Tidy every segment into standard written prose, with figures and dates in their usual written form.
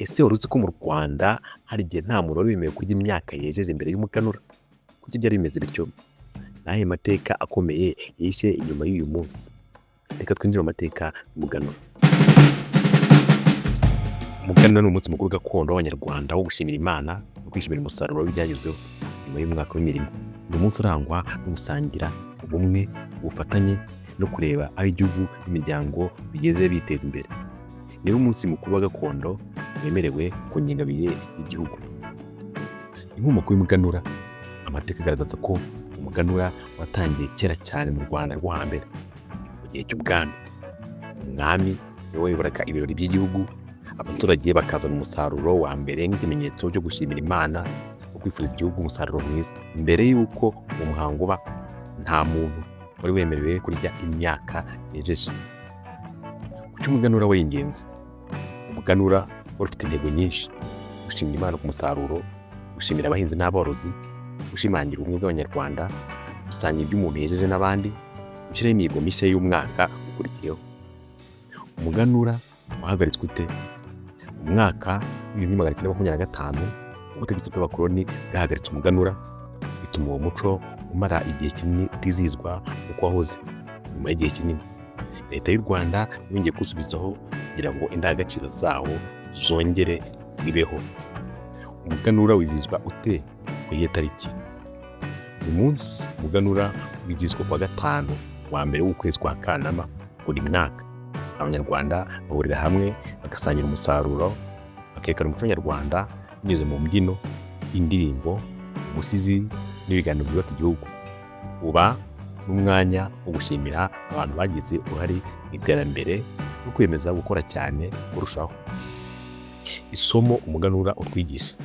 Ese wari uzi ko mu Rwanda hari igihe nta muntu wari wemerewe kurya imyaka yejeje mbere y'umuganura? Kuki byari bimeze bityo? Ni ayahe mateka akomeye yihishe inyuma y'uyu munsi? Reka twinjire mu mateka y'umuganura. Umuganura ni umunsi mukuru gakondo w'Abanyarwanda wo gushimira Imana no kwishimira umusaruro w'ibyagezweho nyuma y'umwaka w'imirimo. Ni umunsi urangwa no gusangira, ubumwe, ubufatanye no kureba aho igihugu n'imiryango bigeze biteza imbere. Niwo munsi mukuru wa gakondo wemerewe ku ngengabihe y'igihugu. Inkomoko y'umuganura: amateka agaragaza ko umuganura watangiye kera cyane mu Rwanda rwo hambere, mu gihe cy'ubwami. Umwami niwe wayoboraga ibirori by'igihugu, abaturage bakazana umusaruro wa mbere nk'ikimenyetso cyo gushimira Imana no kwifuriza igihugu umusaruro mwiza. Mbere y'uko uwo muhango uba, nta muntu wari wemerewe kurya imyaka yejeje. Kuki umuganura wari ingenzi? Umuganura wari ufite intego nyinshi: gushimira Imana ku musaruro, gushimira abahinzi n'aborozi, gushimangira ubumwe bw'Abanyarwanda, gusangira ibyo umuntu yejeje n'abandi, gushyiraho imihigo mishya y'umwaka ukurikiyeho. Umuganura wahagaritswe ute? Mu mwaka w'1925, ubutegetsi bw'abakoloni bwahagaritse umuganura, bituma uwo muco umara igihe kinini utizihizwa uko wahoze. Nyuma y'igihe kinini, Leta y'u Rwanda yongeye kuwusubizaho kugira ngo indangagaciro zawo zongere zibeho. Umuganura wizihizwa ute, ku iyihe tariki? Uyu munsi umuganura wizihizwa kuwa gatanu wa mbere w'ukwezi kwa Kanama buri mwaka. Abanyarwanda bahurira hamwe bagasangira umusaruro, bakerekana umuco nyarwanda binyuze mu mbyino, indirimbo, ubusizi n'ibiganiro byubaka igihugu. Uba n'umwanya wo gushimira abantu bagize uruhare mu iterambere no kwiyemeza gukora cyane kurushaho. Isomo umuganura utwigisha: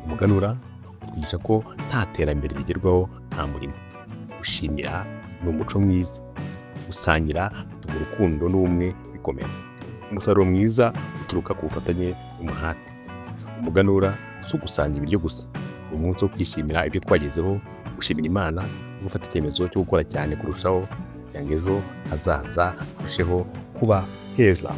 umuganura utwigisha ko nta terambere rigerwaho nta murimo. Gushimira ni umuco mwiza. Gusangira bituma urukundo n'ubumwe bikomera. Umusaruro mwiza uturuka ku bufatanye n'umuhate. Umuganura si ugusangira ibiryo gusa, ni umunsi wo kwishimira ibyo twagezeho, gushimira Imana no gufata icyemezo cyo gukora cyane kurushaho kugira ngo ejo hazaza harusheho kuba heza.